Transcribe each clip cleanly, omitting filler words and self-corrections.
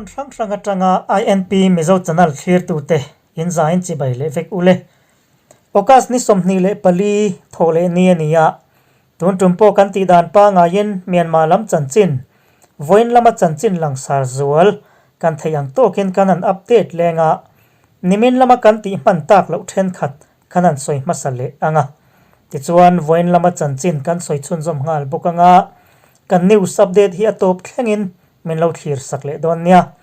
hrang hrang atanga INP Mizo Channel thlirtute in zain chibai leh vek ule. August ni 24 thawh leh ni a ni a, tun tum pawh kan tih dan pangaiin Myanmar lam chanchin, vawiin lama chanchin langsar zual kan theih ang tawkin kan han update leng a, nimin lama kan tih hman tak loh thenkhat kan han sawi hmasa leh ang a. Tichuan, vawiin lama chanchin kan sawi chhunzawm nghal bawk ang a, kan news update hi a tawp thlengin min lo thlir sak leh dawn nia.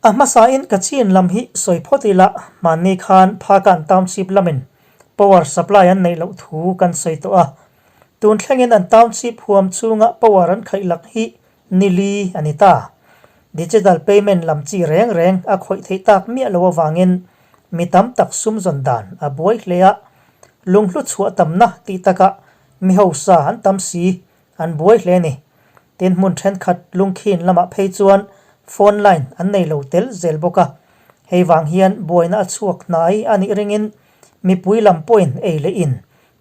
A hmasain Kachin lam hi sawi phawt ila, hmanni khan Phakan Township lamin power supply an neih loh thu kan sawi tawh a. Tun thlengin an township huam chhunga power an khaih lak hi ni li a ni ta. Digital payment lam chi reng reng a khawih theih tak miah lo avangin mi tam tak sum zawn dan a buai hle a, lunghlu chhuah tamna tih takah mi hausa an tam si, an buai hle a ni. Tin, hmun thenkhat lungkhin lamah phei chuan phone line an nei lo tel zel bawk a, hei vang hian buaina a chhuak hnai a nih ringin mipui lam pawhin ei leh in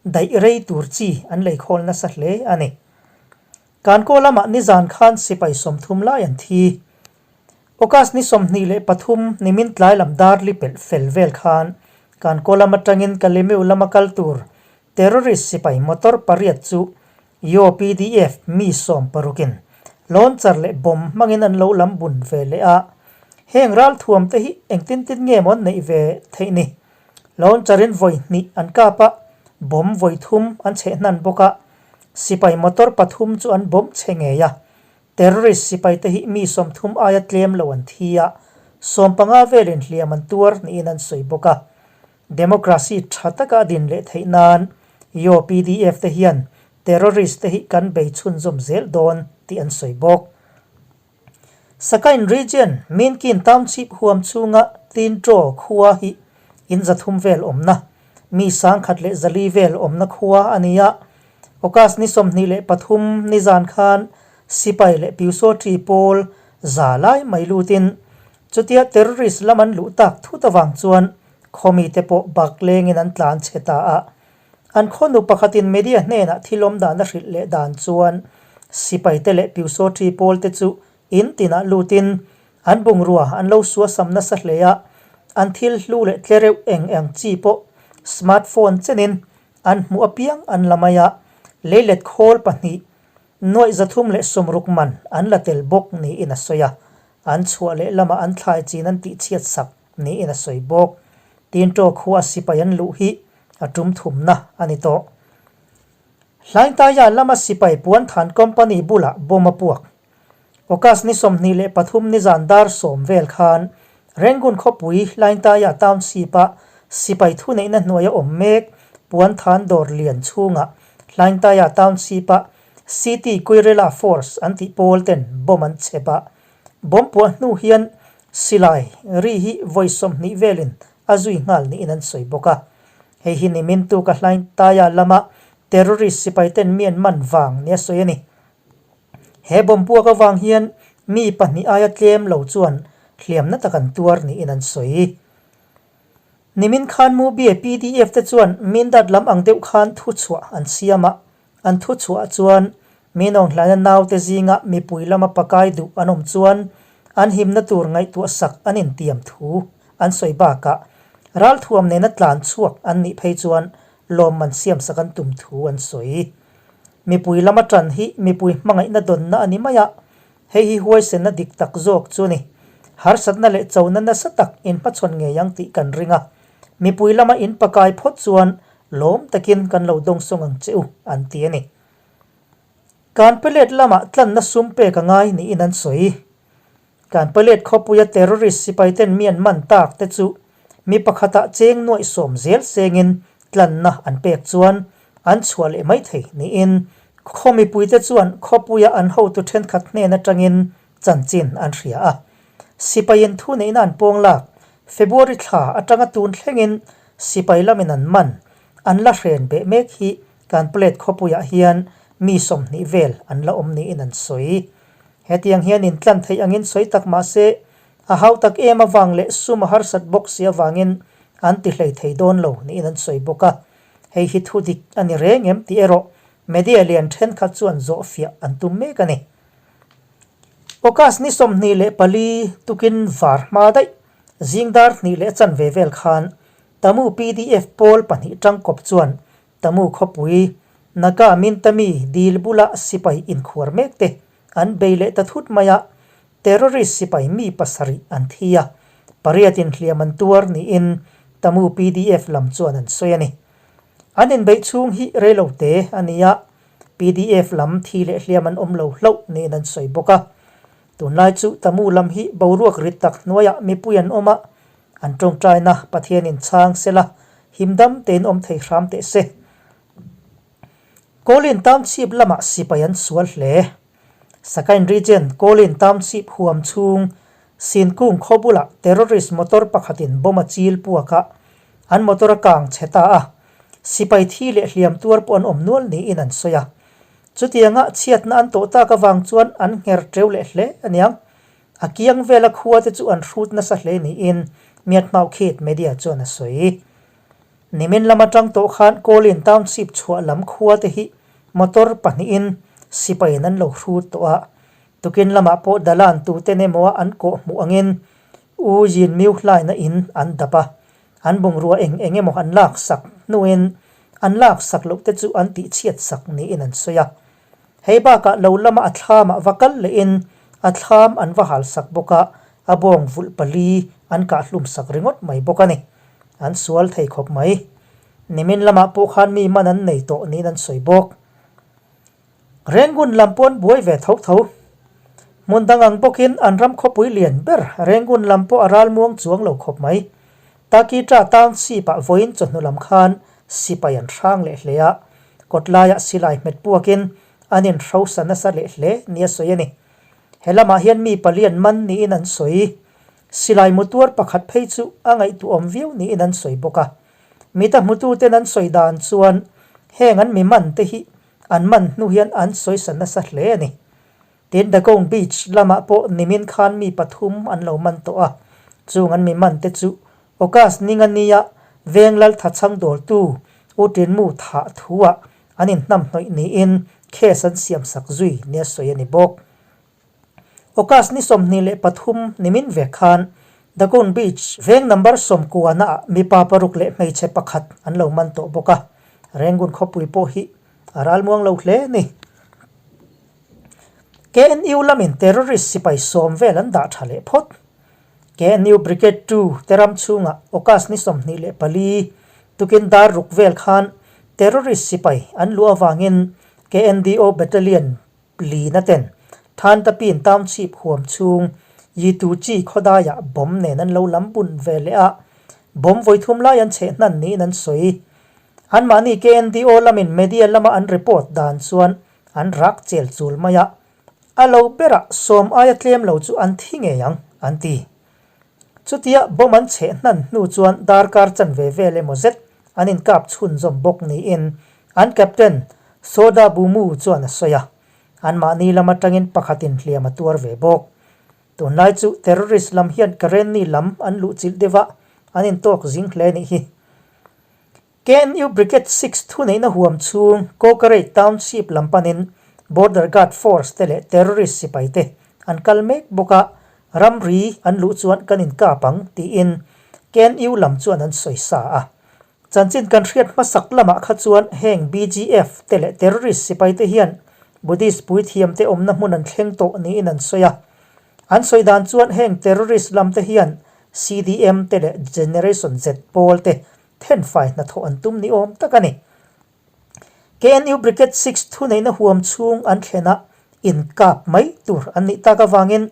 daih rei tur chi an lei khawl nasa hle a ni. Kankaw lamah nizan khan sipai 30 lai an thi. August ni 23 nimin tlai lam dar li pelh fel vel khan Kankaw lam atangin Kalemiu lama kal tur terrorist sipai motor pariat chu Yaw PDF mi 16 in launcher leh bomb hmangin an lo lam bun ve leh a. Heng ralthuam te hi engtin tin nge maw an neih ve theih ni? Launcher in vawi hnih an kap a, bomb vawi thum an chheh hnan bawk a. Sipai motor pathum chu an bomb chhe ngei a, terrorist sipai te hi mi 30 aia tlem lo an thi a, 15 velin hliam an tuar niin an sawi bawk a. Democracy tha taka a din leh theih nan Yaw PDF te hian terrorist te hi kan bei chhunzawm zel dawn tih an sawi bawk. Sakain Region, Minkin Township huam chhunga Tintaw khua hi in 300 vel awmna, mi 1,400 vel awmna khua a ni a. August ni 23 nizan khan sipai leh Pyusawṭi pawl za lai mai lutin chutia terrorist lam an luh tak thut avang chuan khawmite pawh bak lengin an tlan chhe ta a. An khawnu pakhatin media hnenah thil awm dan a hrilh leh dan chuan sipaite leh Pyusawṭi pawlte chu in tinah lutin an bungrua an lo suasam nasa hle a, an thil hlu leh tlereuh eng eng chi pawh smartphone chenin an hmuh apiang an la mai a, leilet khawl pahnih nuaih 360 man an la tel bawk niin a sawi a, an chhuah leh lamah an thlai chin an tihchhiat sak niin a sawi bawk. Tintaw khua sipai an luh hi a tum thumna a ni tawh. Hlaintaia lama sipai puanthan company bulah bomb a puak. August ni 23 nizan dar 10 vel khan Rangoon khawpui Hlaintaia township-a sipai thuneihna hnuaia awm mek puanthan dawr lian chhungah Hlaintaia township-a City Guerrilla Force an tih pawl ten bomb an chhep a. Bomb puah hnu hian silai ri hi vawi 20 velin a zui nghal niin an sawi bawk a. Hei hi nimin tuka Hlaintaia lama terrorist sipai ten mi an man vang nia sawi a ni. He bomb puak avang hian mi pahnih aia tlem lo chuan hliamna tak an tuar niin an sawi. Nimin khan Mubie PDF te chuan Mindat lam ang deuh khan thuchhuah an siam a, an thuchhuah chuan Minawng hlaina naute zinga mipui lama pakai duh an awm chuan an himna tur ngaihtuah sak an intiam thu an sawi bakah ralthuam nena tlan chhuak an nih phei chuan lawmman siam sak an tum thu an sawi. Mipui lama tan hi mipui hmangaihna dawnna a ni mai a, hei hi huaisenna dik tak zawk chu a ni. Harsatna leh chona nasa tak inhmachhawn ngei ang tih kan ring a, mipui lama in pakai phawt chuan lawm takin kan lo dawngsawng ang che u, an ti a ni. Kan pelet lamah tlanna sum pek a ngai niin an sawi. Kan pelet khawpuia terrorist sipaiten mi an man tak te chu mi pakhatah cheng nuaih 10 zel sengin tlanna an pek chuan an chhuah leh mai thei niin khaw mipuite chuan khawpuia an hotu thenkhat hnen atangin chanchin an hria a. Sipaiin thu neihna an pawng lak February thla atanga tun thlengin sipai lamin an man an la hren beh mek hi kan plate khawpuiah hian mi 20 vel an la awm niin an sawi. Hetiang hian intlan theih angin sawi tak mah se, a hau tak em avang leh sum a harsat bawk si avangin an ti hlei thei dawn lo niin an sawi bawk a. Hei hi thu dik a ni reng em tih erawh media lian thenkhat chuan zawhfiah an tum mek a ni. August ni 24 tukin var hma daih zing dar hnih leh chanve vel khan Tamu pdf pawl pahnih tangkawp chuan Tamu khawpui Naga Mintami dil bula sipai inkhuar mek te an bei leh ta thut mai a, terrorist sipai mi pasarih an thi a, pariat inhliam an tuar niin Tamu pdf lam chuan an sawi a ni. An inbeih chhung hi reilo te a ni a, pdf lam thi leh hliam an awm lo hlauh niin an sawi bawk a. Tunlai chu Tamu lam hi boruak rit tak hnuaiah mipui an awm a, an tawngtaina Pathianin chhang sela himdam tein awm thei hram teh se. Kawlin Township lamah sipai an sual hle. Sakain Region Kawlin Township huam chhung Sinkung khaw bulah terrorist motor pakhatin bomb a chil puak a, an motor a kang chhe ta a. Sipai thi leh hliam tuar pawh an awm nual niin an sawi a. Chutianga chhiatna an tawh tak avang chuan an ngher teu leh hle aniang. A kiang vela khua te chu an hrut nasa hle niin Miatmaukhit media chuan a sawi. Nimin lam atang tawh khan Kawlin Township chhuah lam khua te hi motor pahnihin sipaiin an lo hrut tawh a. Tukin lamah pawh Dalan tuten emaw an kawh hmuh angin U Yin Myu hlaina in an dap a. An bungrua eng eng emaw an lak sak hnuin an lak sak loh te chu an tihchhiat sak niin an sawi a. Hei bakah lo lama a thlamah va kal lehin a thlam an va hal sak bawk a, a bawng vulh pali an kah hlum sak ringawt mai bawk a ni. An sual thei khawp mai. Nimin lamah pawh khan mi man an nei tawh niin an sawi bawk. Rengun lam pawh an buai ve tho tho. Hmun dang ang bawkin an ram khawpui lian ber Rengun lam pawh a ral muang chuang lo khawp mai. Takitra Township-ah vawiin chawhnu lam khan sipai an hrang leh hle a, kawtlaiah silai hmet puakin an inhrosa nasa leh hle nia sawi a ni. He lamah hian mi palian man niin an sawi. Silai mutuar pakhat phei chu a ngaihtuahawm viau niin an sawi bawk a. Mita hmututen an sawi dan chuan heng an mi man te hi an man hnu hian an sawisa nasa hle a ni. Tin, Dagong Beach lamah pawh nimin khan mi pathum an lo man tawh a, chung an mi man te chu August ninga nia veng lal thachhang dawltu U Tinmu thah thuah an inhnamhnawih niin case an siamsak zui nia sawi a ni bawk. August ni 23 nimin ve khan Dagon Beach veng number 90 ah mipa paruk leh hmeichhe pakhat an lo man tawh bawk a, Rangoon khawpui pawh hi a ralmuang lo hle a ni. KNU lamin terrorist sipai sawm vel an dah tha leh phawt. KNU Brigade Two te ram chhungah August ni 24 tukin dar ruk vel khan terrorist sipai an luh avangin KNDO Battalion Lina ten Thantapin Township huam chhung Yituchi khawdaiah bomb nen an lo lam bun ve leh a, bomb vawithum lai an cheh hnan niin an sawi. Anmahni KNDO lamin media lama an report dan chuan an rak chel chul mai a, a lo berah sawm aia tlem lo chu an thi ngei ang, an ti. Chutia bomb an cheh hnan hnu chuan darkar chanve vel emaw zet an inkap chhunzawm bawk niin an captain Soda Bumu chuan a sawi a, anmahni lam atangin pakhatin hliam a tuar ve bawk. Tunlai chu terrorist lam hian Karenni lam an luhchilh deuh a, an intawk zing hle nih hi. KNU Brigade Six thuneihna huam chhung Kawkarei Township lam panin Border Guard Force te leh terrorist sipai te an kal mek bawk a, ramri an luh chuan kan inkap ang tiin KNU lam chuan an sawi sa a. Chanchin kan hriat hmasak lamah kha chuan heng BGF te leh terrorist sipai te hian Buddhist puithiam te awmna hmun an thleng tawh niin an sawi a. An sawi dan chuan heng terrorist lam te hian CDM te leh Generation Z pawl te Thenfai hnathawh an tum ni awm tak a ni. KNU Brigade Six thuneihna huam chhung an thlenah inkap mai tur an nih tak avangin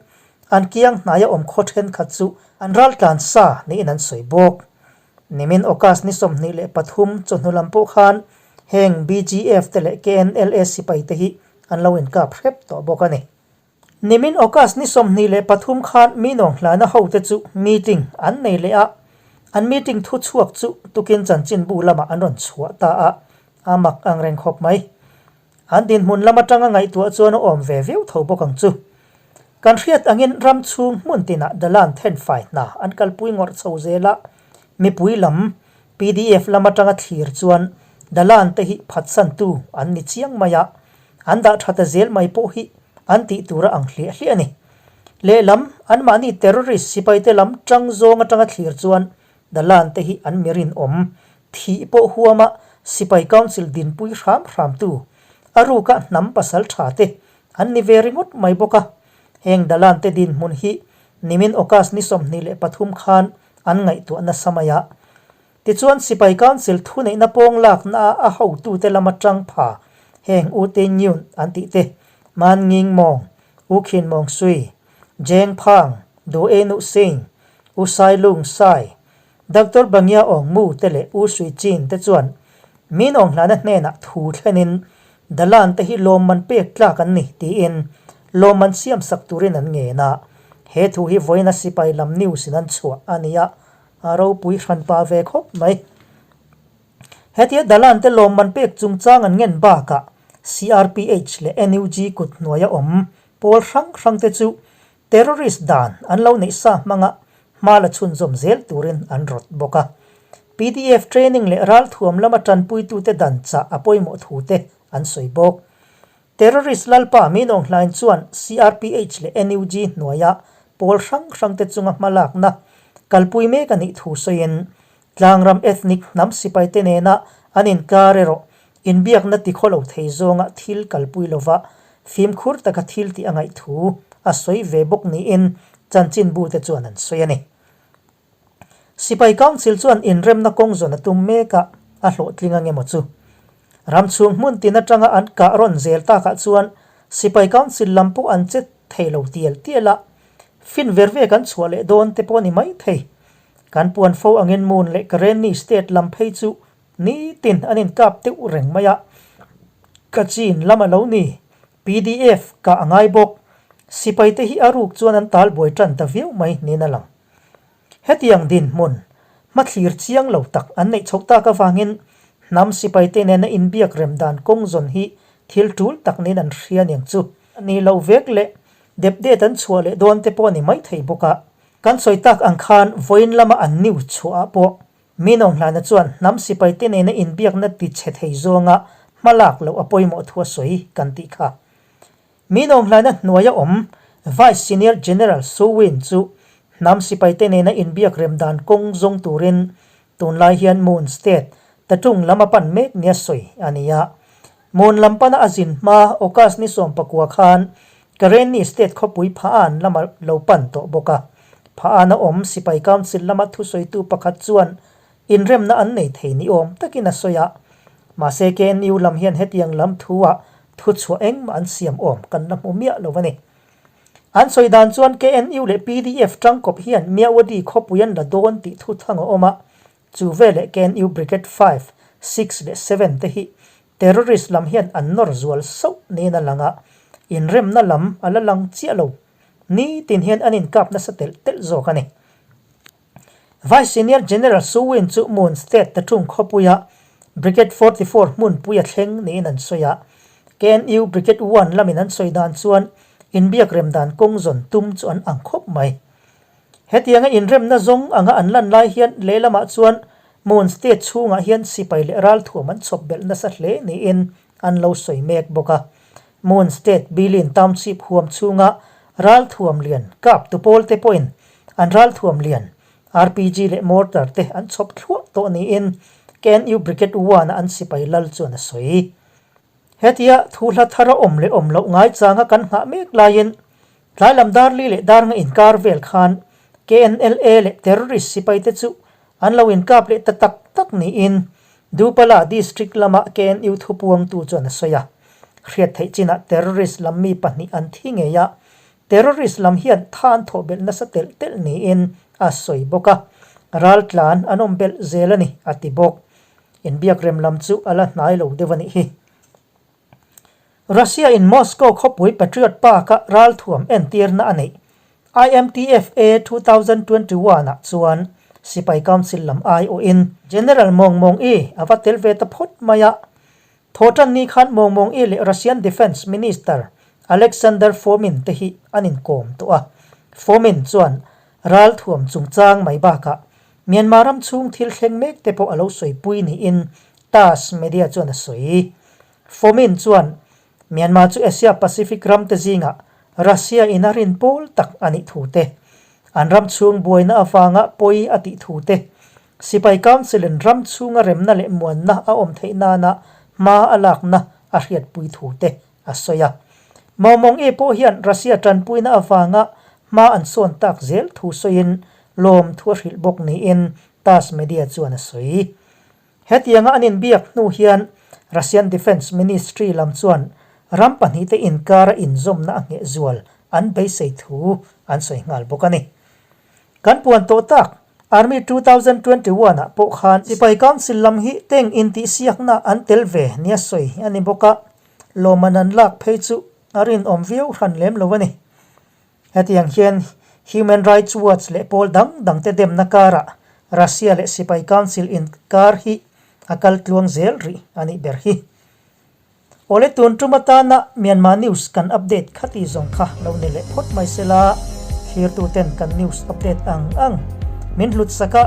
an kiang hnaia awm khaw thenkhat chu an raltlan sa niin an sawi bawk. Nimin August ni 23 chawhnu lam pawh khan heng BGF te leh KNLA sipai te hi an lo inkap hrep tawh bawk a ni. Nimin August ni 23 khan mi nawnghlana hote chu meeting an nei leh a, an meeting thu chhuak chu tukin chanchinbu lamah an rawn chhuah ta a, a mak ang reng khawp mai. An dinhmun lam atanga ngaihtuah chuan a awm ve viau tho bawk ang chu. Kan hriat angin ram chhung hmun tinah Dalan thenfai hna an kalpui ngawrh chho zel a, mipui lam pdf lam atanga thlir chuan Dalan te hi phatsantu an ni chiang mai a, An dah tha ta zel mai pawh hi an tih tur a ang hliah hliah a ni. Lehlam, anmahni terrorist sipaite lam tang zawng atanga thlir chuan Dalan te hi an mi rinawm, thih pawh huama sipai council dinpui hram hramtu, a ruka hnam pasal tha te an ni ve ringawt mai bawk a. Heng Dalan te dinhmun hi nimin August ni 23 khan an ngaihtuah nasa mai a. Tichuan sipai council thuneihna pawng lakna a a hotute lama tang pha heng U Tin Nyunt an tih te, Man Nging Mawng, U Khin Mawng Sui, Jeng Phang, Du E Nuh Sing, U Sai Lung Sai, Doctor Bangia Awng Mu te leh U Sui Chin te chuan Min Aung Hlana hnenah thu thlenin Dalan te hi lawmman pek tlak an ni tiin lawmman siamsak turin an ngen a. He thu hi vawiina sipai lam news in an chhuah a ni a, a ropui hranpa ve khawp mai. Hetia Dalan te lawmman pek chungchang an ngen bakah CRPH leh NUG kut hnuaia awm pawl hrang hrang te chu terrorist dan an lo neih sa hmanga hma la chhunzawm zel turin an rawt bawk a. Pdf training leh ralthuam lama tanpuitute dan chah a pawimawh thu te an sawi bawk. Terrorist lalpa Min Aung Hlaing chuan CRPH leh NUG hnuaia pawl hrang hrangte chunga hmalakna kalpui mek a nih thu sawiin tlangram ethnic hnam sipaite nena an inkar erawh inbiakna tikhaw lo thei zawnga thil kalpui lova fimkhur taka thil tih a ngaih thu a sawi ve bawk niin chanchinbute chuan an sawi a ni. Sipai Council chuan inremna kawng zawn a tum mek a, a hlawhtling ang emaw chu. Ram chhung hmun tin atanga an kah rawn zel takah chuan Sipai Council lam pawh an che thei lo tial tial a, fin ver ve kan chhuah leh dawn te pawh a ni mai thei. Kan puan fo angin Moon leh Karenni state lam phei chu nitin an inkap deuh reng mai a, Kachin lam a lo ni. Pdf kah a ngai bawk. Sipaite hi a ruk chuan an tal buai tan ta viau mai niin a lang. Hetiang dinhmun, hmathlir chiang lo tak an neih chhoh tak avangin hnam sipaite nena inbiak rem dan kawng zawn hi thil tul tak niin an hria niang chu. A ni lo vek leh depdet an chhuah leh dawn te pawh a ni maithei bawk a. Kan sawi tak ang khan vawiin lama an news chhuah ah pawh Min Aung Hlana chuan hnam sipaite nena inbiakna tichhe thei zawnga hmalak loh a pawimawh thu a sawi kan tih kha. Min Aung Hlana hnuaia awm Vice Senior General Su Win chu hnam sipaite nena inbiak rem dan kawng zawng turin tunlai hian Moon State Tatung lam a pan mek nia sawi a ni a. Moon lam pana a zin hma August ni 19 khan Karenni State khawpui Pha-an lama lo pan tawh bawk a. Pha-an a awm Sipai Council lama thusawitu pakhat chuan inremna an nei thei ni awm takin a sawi a. Mahse KNU lam hian hetiang lam thu-ah thuchhuah engmah an siam awm kan la hmu miah lo a ni. An sawi dan chuan KNU leh pdf tangkawp hian Myawaddy khawpui an la dawn tih thuthang a awm a, Chu veleh KNU Brigade 5, 6 leh 7 te hi terrorist lam hian an nawr zual sauh niin a lang a, inremna lam a la lang chiah lo. Nitin hian an inkap nasa telh telh zawk a ni. Vice Senior General Su Win chu Moon State Tatung khawpuia Brigade 44 hmunpui a thleng niin an sawi a. KNU Brigade 1 lamin an sawi dan chuan inbiak rem dan kawng zawn tum chu an ang khawp mai. Hetianga inremna zawng anga an lan lai hian lehlamah chuan Mon State chhungah hian sipai leh ralthuam an chhawp belh nasa hle niin an lo sawi mek bawk a. Mon State Bilin Township huam chhunga ralthuam lian kap tu pawl te pawhin an ralthuam lian RPG leh mortar te an chhawp thluah tawh niin KNU Brigade One-a an sipai lal chuan a sawi. Hetia thu hla thar a awm leh awm loh ngaichanga kan nghah mek laiin Tlai lam dar li leh dar nga inkar vel khan KNLA leh terrorist sipaite chu an lo inkap leh ta tak tak niin Dupala district lama KNU thupuangtu chuan a sawi a. Hriat theih chinah terrorist lam mi pahnih an thi ngei a, terrorist lam hian tha an thawh belh nasa telh telh niin a sawi bawk a, raltlan an awm belh zel a ni a ti bawk. Inbiak rem lam chu a la hnai lo deuh a nih hi. Russia in Moscow khawpui Patriot Park-a ralthuam entirna a neih IMTFA 2021 ah chuan Sipai Council lam aiawhin General Mong Mong I a va tel ve ta phawt mai a. Thawhtan ni khan Mong Mong I leh Russian Defence Minister Alexander Fomin te hi an inkawm tawh a. Fomin chuan ralthuam chungchang mai bakah Myanmar ram chhung thil thleng mek te pawh a lo sawipui niin TASS media chuan a sawi. Fomin chuan Myanmar chu Asia Pacific ram te zingah Russia in a rin pawl tak a nih thu te, an ram chhung buaina avanga pawi a tih thu te, Sipai Council in ram chhunga remna leh muanna a awm theih nana hma a lakna a hriatpui thu te a sawi a. Maumawng-e pawh hian Russia tanpuina avanga hma an sawn tak zel thu sawiin lawm thu a hrilh bawk niin TASS media chuan a sawi. Hetianga an inbiak hnu hian Russian Defence Ministry lam chuan ram pahnihte inkara inzawmna a ngheh zual an beisei thu an sawi nghal bawk a ni. Kan puan tawh tak Army 2021 ah pawh khan Sipai Council lam hi tank intihsiakna an tel ve nia sawi a ni bawk a, lawmman an lak phei chu a rinawm viau hran lem lo a ni. Hetiang hian Human Rights Watch leh pawl dang dangte demna karah Russia leh Sipai Council inkar hi a kal tluang zel rih a nih ber hi. Awle tun tum atana Myanmar news kan update khati zawng kha lo ni leh phawt mai sela, thlirtuten kan news update ang ang min hlut sak a,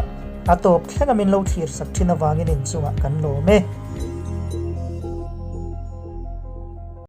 a tawp thlenga min lo thlir sak thin avangin inchungah kan lawm e.